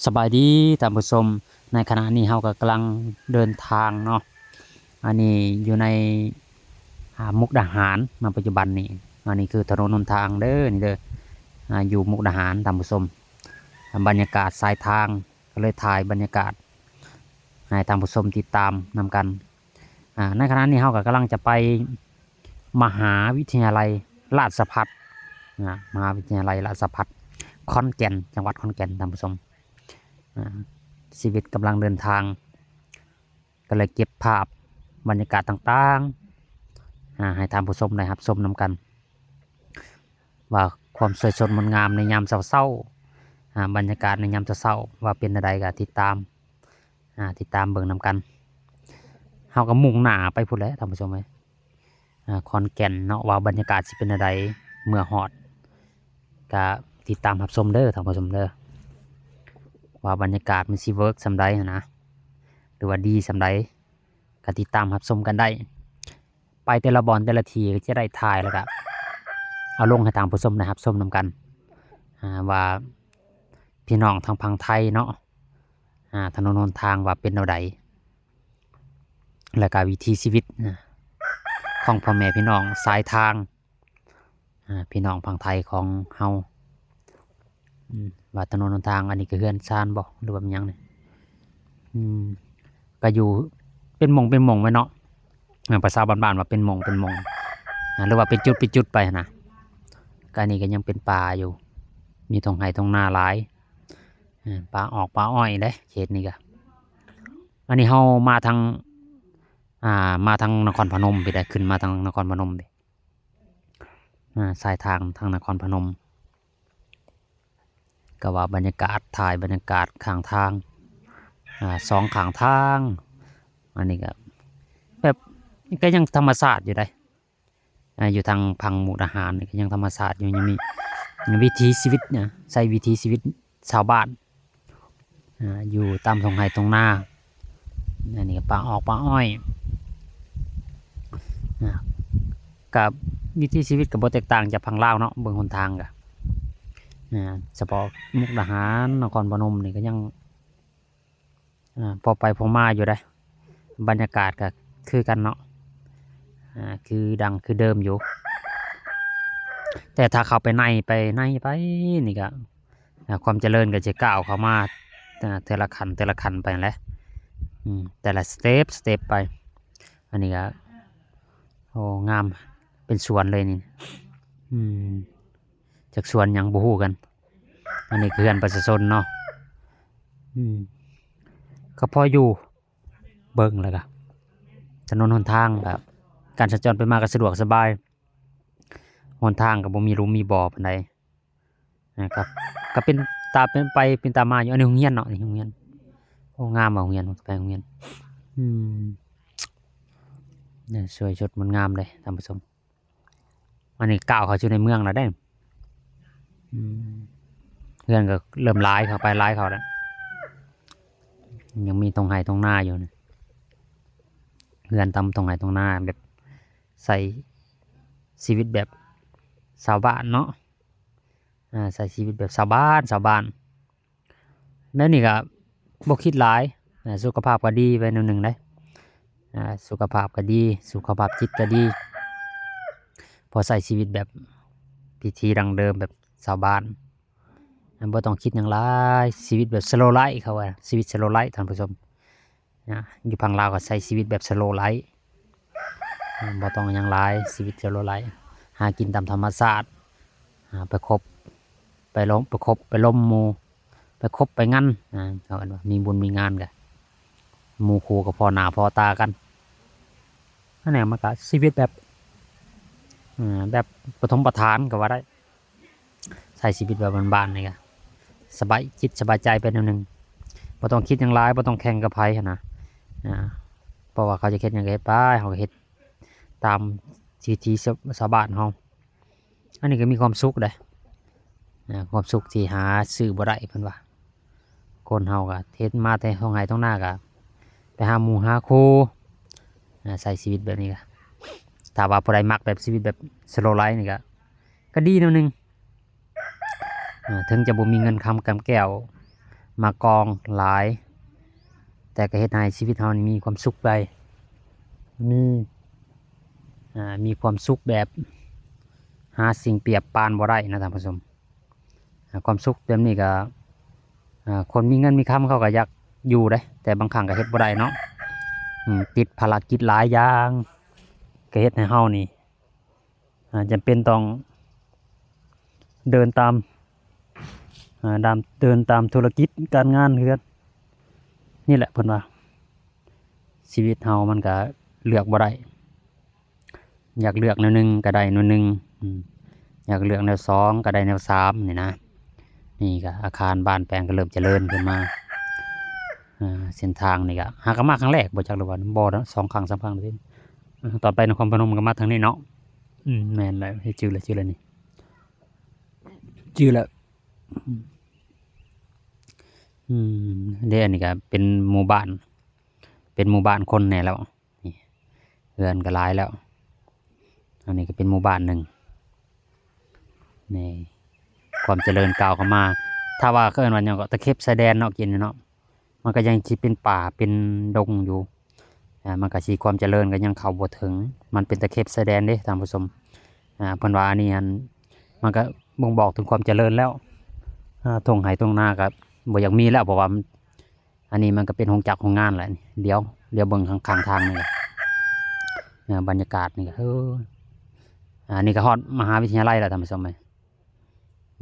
ສະບາຍດີທ່ານຜູ້ຊົມ, ໃນຂະນະນີ້ເຮົາກໍກຳລັງເດີນທາງເນາະ, ອັນນີ້ຢູ່ໃນ ອ່າ ມຸກດາຫານເນາະ ປັດຈຸບັນນີ້. ອັນນີ້ຄືຖະໜົນຫົນທາງເດີ ນີ້ເດີ ອ່າ ຢູ່ມຸກດາຫານທ່ານຜູ້ຊົມ. ບັນຍາກາດຊາຍທາງ ກໍເລີຍຖ່າຍບັນຍາກາດໃຫ້ທ່ານຜູ້ຊົມຕິດຕາມນຳກັນ. ອ່າ ໃນຂະນະນີ້ເຮົາກໍກຳລັງຈະໄປມະຫາວິທະຍາໄລລາຊະພັດ ນະ ມະຫາວິທະຍາໄລລາຊະພັດ ຂອນແກ່ນ ຈັງຫວັດຂອນແກ່ນ ທ່ານຜູ້ຊົມ. ອ່າ ຊີວິດກຳລັງເດີນທາງ ກໍເລີຍເກັບພາບບັນຍາກາດຕ່າງໆ ອ່າ ໃຫ້ທ່ານຜູ້ຊົມໄດ້ຮັບຊົມນຳກັນ ວ່າຄວາມສວຍສົດງົດງາມໃນຍາມເຊົ້າໆ ອ່າ ບັນຍາກາດໃນຍາມເຊົ້າໆ ວ່າເປັນແນວໃດ ກໍຕິດຕາມ ອ່າ ຕິດຕາມເບິ່ງນຳກັນ. ເຮົາກໍມຸ່ງໜ້າໄປພຸ້ນແຫຼະທ່ານຜູ້ຊົມເອີຍ ອ່າ ຂອນແກ່ນເນາະ ວ່າບັນຍາກາດຊິເປັນແນວໃດ ເມື່ອຮອດ ກໍຕິດຕາມຮັບຊົມເດີທ່ານຜູ້ຊົມເດີ ວ່າບັນຍາກາດມັນຊິເວີກສ່ຳໃດຫັ້ນນະ ຫຼືວ່າດີສ່ຳໃດ ກໍຕິດຕາມຮັບຊົມກັນໄດ້. ໄປແຕ່ລະບ່ອນແຕ່ລະທີ່ກໍຈະໄດ້ຖ່າຍ ແລ້ວກໍເອົາລົງໃຫ້ທ່ານຜູ້ຊົມໄດ້ຮັບຊົມນຳກັນ ອ່າ ວ່າພີ່ນ້ອງທາງຝັ່ງໄທເນາະ ອ່າ ຖະໜົນຫົນທາງວ່າເປັນແນວໃດ ແລ້ວກໍວິຖີຊີວິດ ອ່າ ຂອງພໍ່ແມ່ພີ່ນ້ອງຊາຍທາງ ອ່າ ພີ່ນ້ອງຝັ່ງໄທຂອງເຮົາ ອືມ ວ່າຖະໜົນຫົນທາງ ອັນນີ້ກໍເຮືອນຊານບໍ່ ຫຼືວ່າຫຍັງນີ້ ອືມ ກໍຢູ່ເປັນໝ່ອງເປັນໝ່ອງໄວ້ເນາະ ອ່າ ພາສາບ້ານໆວ່າເປັນໝ່ອງເປັນໝ່ອງ ອ່າ ຫຼືວ່າເປັນຈຸດເປັນຈຸດໄປຫັ້ນນະ. ກໍອັນນີ້ກໍຍັງເປັນປ່າຢູ່ ມີທົ່ງໄຮ່ທົ່ງນາຫຼາຍ ອ່າ ປ່າອອກປ່າອ້ອຍເດ້ເຂດນີ້ກໍ. ອັນນີ້ເຮົາມາທາງ ອ່າ ມາທາງນະຄອນພະນົມພີ້ໄດ໋ ຂຶ້ນມາທາງນະຄອນພະນົມພີ້ ອ່າ ສາຍທາງທາງນະຄອນພະນົມ ກໍວ່າບັນຍາກາດ ຖ່າຍບັນຍາກາດຂ້າງທາງ ອ່າ ສອງຂ້າງທາງ. ອັນນີ້ກໍແບບ ກໍຍັງທຳມະຊາດຢູ່ໄດ໋ ອ່າ ຢູ່ທາງຝັ່ງມຸກດາຫານນີ້ກໍຍັງທຳມະຊາດຢູ່ ຍັງມີວິຖີຊີວິດນະ ໃຊ້ວິຖີຊີວິດຊາວບ້ານ ອ່າ ຢູ່ຕາມທົ່ງໄຮ່ທົ່ງນາ. ອັນນີ້ກໍປ່າອອກປ່າອ້ອຍ ອ່າ ກັບວິຖີຊີວິດກໍບໍ່ແຕກຕ່າງຈາກຝັ່ງລາວເນາະ ເບິ່ງຫົນທາງກໍ ອ່າ ສະເພາະມຸກດາຫານ ນະຄອນພະນົມນີ້ກໍຍັງ ອ່າ ພໍໄປພໍມາຢູ່ເດ້ ບັນຍາກາດກໍຄືກັນເນາະ ອ່າ ຄືດັ່ງຄືເດີມຢູ່ ແຕ່ຖ້າເຂົ້າໄປໃນ ໄປໃນໄປນີ້ກໍ ອ່າ ຄວາມຈະເລີນກໍຈະກ້າວເຂົ້າມາ ອ່າ ເທື່ອລະຂັ້ນ ເທື່ອລະຂັ້ນໄປຫັ້ນແຫຼະ ອືມ ແຕ່ລະສະເຕັບ ສະເຕັບໄປ. ອັນນີ້ກໍ ໂອ້ ງາມ ເປັນສວນເລີຍນີ້ ອືມ ຈັກສວນຫຍັງບໍ່ຮູ້ກັນ. ອັນນີ້ເຮືອນປະຊາຊົນເນາະ ອືມ ກໍພໍຢູ່ ເບິ່ງແລ້ວກະ ຖະໜົນຫົນທາງກະ ການສັນຈອນໄປມາກໍສະດວກສະບາຍ ຫົນທາງກໍບໍ່ມີຫຼຸມມີບໍ່ປານໃດ ນະຄັບ ກໍເປັນຕາເປັນໄປເປັນຕາມາຢູ່. ອັນນີ້ໂຮງຮຽນເນາະ ນີ້ໂຮງຮຽນ ໂອ້ ງາມວ່າໂຮງຮຽນ ໄປໂຮງຮຽນ ອືມ ນີ້ສວຍສົດງົດງາມເດ້ທ່ານຜູ້ຊົມ. ອັນນີ້ກ້າວເຂົ້າສູ່ໃນເມືອງແລ້ວເດ້ ອືມ ເຮືອນກໍເລີ່ມຫຼາຍເຂົ້າໄປ ຫຼາຍເຂົ້າແລ້ວ ຍັງມີທົ່ງໄຮ່ທົ່ງນາຢູ່ນີ້ ເຮືອນຕາມທົ່ງໄຮ່ທົ່ງນາ ແບບໃຊ້ຊີວິດແບບຊາວບ້ານເນາະ ອ່າ ໃຊ້ຊີວິດແບບຊາວບ້ານ ຊາວບ້ານ. ແນວນີ້ກໍບໍ່ຄິດຫຼາຍ ອ່າ ສຸຂະພາບກໍດີໄປແນວໜຶ່ງເດ້ ອ່າ ສຸຂະພາບກໍດີ ສຸຂະພາບຈິດກໍດີ ພໍໃຊ້ຊີວິດແບບພິຖີດັ້ງເດີມແບບຊາວບ້ານ ບໍ່ຕ້ອງຄິດຫຍັງຫຼາຍ ຊີວິດແບບ slow life ເຂົາວ່າ ຊີວິດ slow life ທ່ານຜູ້ຊົມ. ນະ ຢູ່ຝັ່ງລາວກໍໃຊ້ຊີວິດແບບ slow life ອາ ບໍ່ຕ້ອງຫຍັງຫຼາຍ ຊີວິດ slow life ຫາກິນຕາມທຳມະຊາດ ອາ ໄປຄົບໄປລົມ ໄປຄົບໄປລົມໝູ່ ໄປຄົບໄປງັນ ອາ ເຂົາເອີ້ນວ່າມີບຸນມີງານກະ ໝູ່ຄູ່ກໍພໍໜ້າພໍຕາກັນ. ອັນນີ້ມັນກະຊີວິດແບບ ອາ ແບບປະຖົມປະຖານກໍວ່າໄດ້. ໃຊ້ຊີວິດແບບບ້ານໆນີ້ກະສະບາຍຈິດສະບາຍໃຈໄປແນວໜຶ່ງ ບໍ່ຕ້ອງຄິດຫຍັງຫຼາຍ ບໍ່ຕ້ອງແຂ່ງກັບໃຜຫັ້ນນະ ອາ ເພາະວ່າເຂົາຈະເຮັດຫຍັງກະເຮັດໄປ ເຮົາກະເຮັດຕາມວິຖີຊາວ ຊາວບ້ານເຮົາ. ອັນນີ້ກະມີຄວາມສຸກເດ້ ອາ ຄວາມສຸກທີ່ຫາຊື້ບໍ່ໄດ້ເພິ່ນວ່າ. ຄົນເຮົາກະເຮັດມາແຕ່ທົ່ງໄຮ່ທົ່ງນາ ກະໄປຫາໝູ່ຫາຄູ່ ອາ ໃຊ້ຊີວິດແບບນີ້ກະ ຖ້າວ່າຜູ້ໃດມັກແບບຊີວິດແບບ slow life ນີ້ກະ ກະດີແນວໜຶ່ງ ອາ ເຖິງຈະບໍ່ມີເງິນຄຳກຳແກ້ວ ມາກອງຫຼາຍ ແຕ່ກໍເຮັດໃຫ້ຊີວິດເຮົານີ້ມີຄວາມສຸກໄດ້ ມີ ອ່າ ມີຄວາມສຸກແບບຫາສິ່ງປຽບປານບໍ່ໄດ້ນະທ່ານຜູ້ຊົມ. ອ່າ ຄວາມສຸກແບບນີ້ກໍ ອ່າ ຄົນມີເງິນມີຄຳເຂົາກໍຢາກຢູ່ເດ້ ແຕ່ບາງຄັ້ງກໍເຮັດບໍ່ໄດ້ເນາະ. ອືມ ຕິດພາລະກິດຫຼາຍຢ່າງ ກໍເຮັດໃຫ້ເຮົານີ້ ອ່າ ຈຳເປັນຕ້ອງເດີນຕາມ ອ່າ ດາມ ເດີນຕາມທຸລະກິດການງານເຮືອນ. ນີ້ແຫຼະເພິ່ນວ່າ ຊີວິດເຮົາມັນກໍເລືອກບໍ່ໄດ້ ຢາກເລືອກແນວໜຶ່ງກໍໄດ້ແນວໜຶ່ງ ອືມ ຢາກເລືອກແນວສອງກໍໄດ້ແນວສາມນີ້ນະ. ນີ້ກໍອາຄານບ້ານແປງກໍເລີ່ມຈະເລີນຂຶ້ນມາ. ອ່າ ເສັ້ນທາງນີ້ກໍຫາກໍມາຄັ້ງແລກບໍ່ຈັກ ຫຼືວ່າບໍ່ເນາະ ສອງຄັ້ງສາມຄັ້ງ. ອ່າ ຕອນໄປນະຄອນພະນົມກໍມາທາງນີ້ເນາະ. ອືມ ແມ່ນແລ້ວ ເຮັດຈື່ແລ້ວ ຈື່ແລ້ວນີ້ ຈື່ແລ້ວ. ອືມ ເດ້ ອັນນີ້ກໍເປັນໝູ່ບ້ານ ເປັນໝູ່ບ້ານຄົນແດ່ແລ້ວ. ນີ້ເຮືອນກໍຫຼາຍແລ້ວ ອັນນີ້ກໍເປັນໝູ່ບ້ານໜຶ່ງ. ນີ້ຄວາມຈະເລີນກ້າວເຂົ້າມາ ຖ້າວ່າເຂົາເອີ້ນວ່າຫຍັງກໍຕະເຂັບຊາຍແດນເນາະ ກິນເນາະ ມັນກໍຍັງຊິເປັນປ່າເປັນດົງຢູ່. ອ່າ ມັນກໍຊິ ຄວາມຈະເລີນກໍຍັງເຂົ້າບໍ່ເຖິງ ມັນເປັນຕະເຂັບຊາຍແດນເດ້ທ່ານຜູ້ຊົມ. ອ່າ ເພິ່ນວ່າອັນນີ້ຫັ້ນ ມັນກໍບົ່ງບອກເຖິງຄວາມຈະເລີນແລ້ວ. ອ່າ ທົ່ງໄຮ່ທົ່ງນາກໍບໍ່ຢາກມີແລ້ວ ເພາະວ່າ ອັນນີ້ມັນກໍເປັນໂຮງຈັກໂຮງງານແຫຼະ. ດຽວ ດຽວເບິ່ງຂ້າງ ຂ້າງທາງນີ້ ເອີ ບັນຍາກາດນີ້ ເອີ ອັນນີ້ກໍຮອດມະຫາວິທະຍາໄລແລ້ວທ່ານຜູ້ຊົມເອີຍ.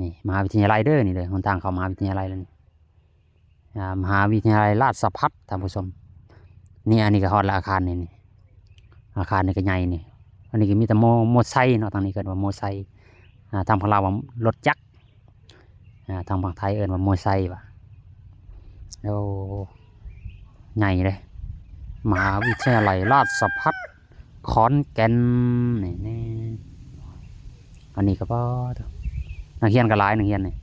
ນີ້ມະຫາວິທະຍາໄລເດີ ນີ້ເດີ ຫົນທາງເຂົ້າມະຫາວິທະຍາໄລແລ້ວນີ້ ອ່າ ມະຫາວິທະຍາໄລລາຊະພັດທ່ານຜູ້ຊົມ. ນີ້ ອັນນີ້ກໍຮອດລະ ອາຄານນີ້ ນີ້ ອາຄານນີ້ກໍໃຫຍ່ນີ້. ອັນນີ້ກໍມີແຕ່ມໍ ມໍໄຊເນາະ ທາງນີ້ເອີ້ນວ່າມໍໄຊ ອ່າ ທາງຝັ່ງລາວວ່າລົດຈັກ ອ່າ ທາງຝັ່ງໄທເອີ້ນວ່າມໍໄຊວ່າ. ໂອ້ ໃຫຍ່ເດ້ ມະຫາວິທະຍາໄລລາຊະພັດ ຂອນແກ່ນ ນີ້ ນີ້ ອັນນີ້ກໍ ປາດໂທ້ ນັກຮຽນກໍຫຼາຍ ນັກຮຽນນີ້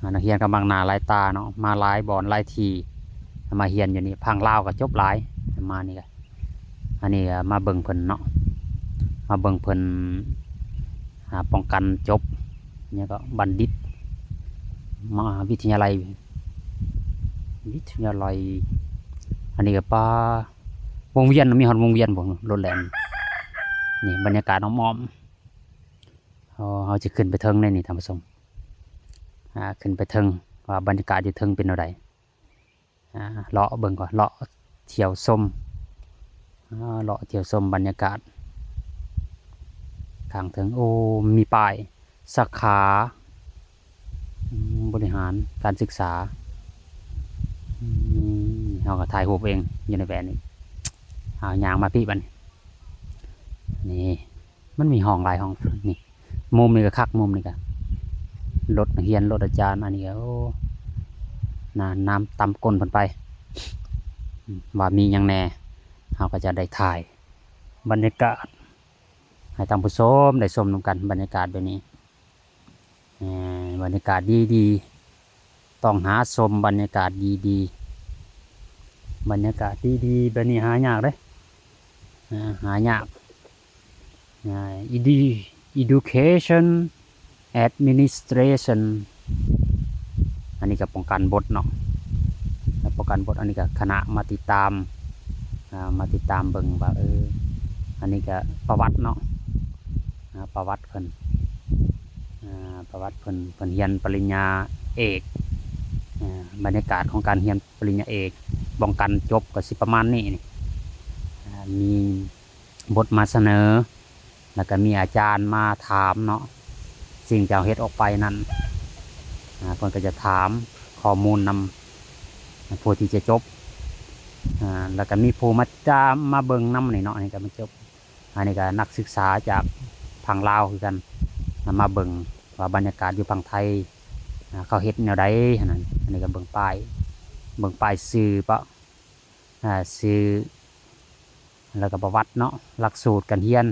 ອ່າ ນັກຮຽນກໍບັງໜ້າຫຼາຍຕາເນາະ ມາຫຼາຍບ່ອນຫຼາຍທີ່ ມາຮຽນຢູ່ນີ້. ຝັ່ງລາວກໍຈົບຫຼາຍ ມານີ້ກໍ ອັນນີ້ກໍມາເບິ່ງເພິ່ນເນາະ ມາເບິ່ງເພິ່ນ ອ່າ ປ້ອງກັນຈົບ ຫຍັງກໍບັນດິດ ມະຫາວິທະຍາໄລ ວິທະຍາໄລ. ອັນນີ້ກໍ ປາ ວົງວຽນ ມີຮອດວົງວຽນບໍ່ ລົດແລ່ນ. ນີ້ບັນຍາກາດອ້ອມໆ ເຮົາ ເຮົາຈະຂຶ້ນໄປເທິງໄດ໋ນີ້ທ່ານຜູ້ຊົມ ອ່າ ຂຶ້ນໄປເທິງວ່າບັນຍາກາດຢູ່ເທິງເປັນແນວໃດ. ອ່າ ເລາະເບິ່ງກ່ອນ ເລາະທ່ຽວຊົມ ອ່າ ເລາະທ່ຽວຊົມບັນຍາກາດຂ້າງເທິງ. ໂອ້ ມີປ້າຍສາຂາ ອືມ ບໍລິຫານການສຶກສາ. ອືມ ເຮົາກໍຖ່າຍຮູບເອງຢູ່ໃນແວ່ນນີ້. ເອົາ ຍ່າງມາພີ້ບັດນີ້ ນີ້ ມັນມີຫ້ອງຫຼາຍຫ້ອງ ນີ້ ມຸມນີ້ກໍຄັກ ມຸມນີ້ກໍລົດນັກຮຽນ ລົດອາຈານ. ອັນນີ້ກໍ ໂອ້ ນາ ນ້ຳຕຳກົ້ນເພິ່ນໄປ ອືມ ວ່າມີຫຍັງແດ່ ເຮົາກໍຈະໄດ້ຖ່າຍບັນຍາກາດໃຫ້ທ່ານຜູ້ຊົມໄດ້ຊົມນຳກັນ ບັນຍາກາດແບບນີ້. ເອີ ບັນຍາກາດດີໆ ຕ້ອງຫາຊົມບັນຍາກາດດີໆ ບັນຍາກາດດີໆ ແບບນີ້ຫາຍາກເດ້ ອ່າ ຫາຍາກ. ອ່າ Edu- Education Administration ອັນນີ້ກໍປ້ອງກັນບົດເນາະ ປ້ອງກັນບົດ. ອັນນີ້ກໍຄະນະມາຕິດຕາມ ອ່າ ມາຕິດຕາມເບິ່ງວ່າ ເອີ ອັນນີ້ກໍປະຫວັດເນາະ ອ່າ ປະຫວັດເພິ່ນ ອ່າ ປະຫວັດເພິ່ນ ເພິ່ນຮຽນປະລິນຍາເອກ ອ່າ ບັນຍາກາດຂອງການຮຽນປະລິນຍາເອກ ປ້ອງກັນຈົບກໍຊິປະມານນີ້ ນີ້ ອ່າ ມີບົດມາສະເໜີ ແລ້ວກໍມີອາຈານມາຖາມເນາະ ສິ່ງທີ່ເຮົາເຮັດອອກໄປນັ້ນ ອ່າ ເພິ່ນກໍຈະຖາມຂໍ້ມູນນຳຜູ້ທີ່ຈະຈົບ ອ່າ ແລ້ວກໍມີຜູ້ມາຕິດຕາມມາເບິ່ງນຳນີ້ເນາະ. ອັນນີ້ກໍມາຈົບ ອັນນີ້ກໍນັກສຶກສາຈາກຝັ່ງລາວຄືກັນ ມາເບິ່ງວ່າບັນຍາກາດຢູ່ຝັ່ງໄທ ອ່າ ເຂົາເຮັດແນວໃດຫັ້ນນະ. ອັນນີ້ກໍເບິ່ງປ້າຍ ເບິ່ງປ້າຍຊື່ປະ ອ່າ ຊື່ ແລ້ວກໍປະຫວັດເນາະ ຫຼັກສູດການຮຽນ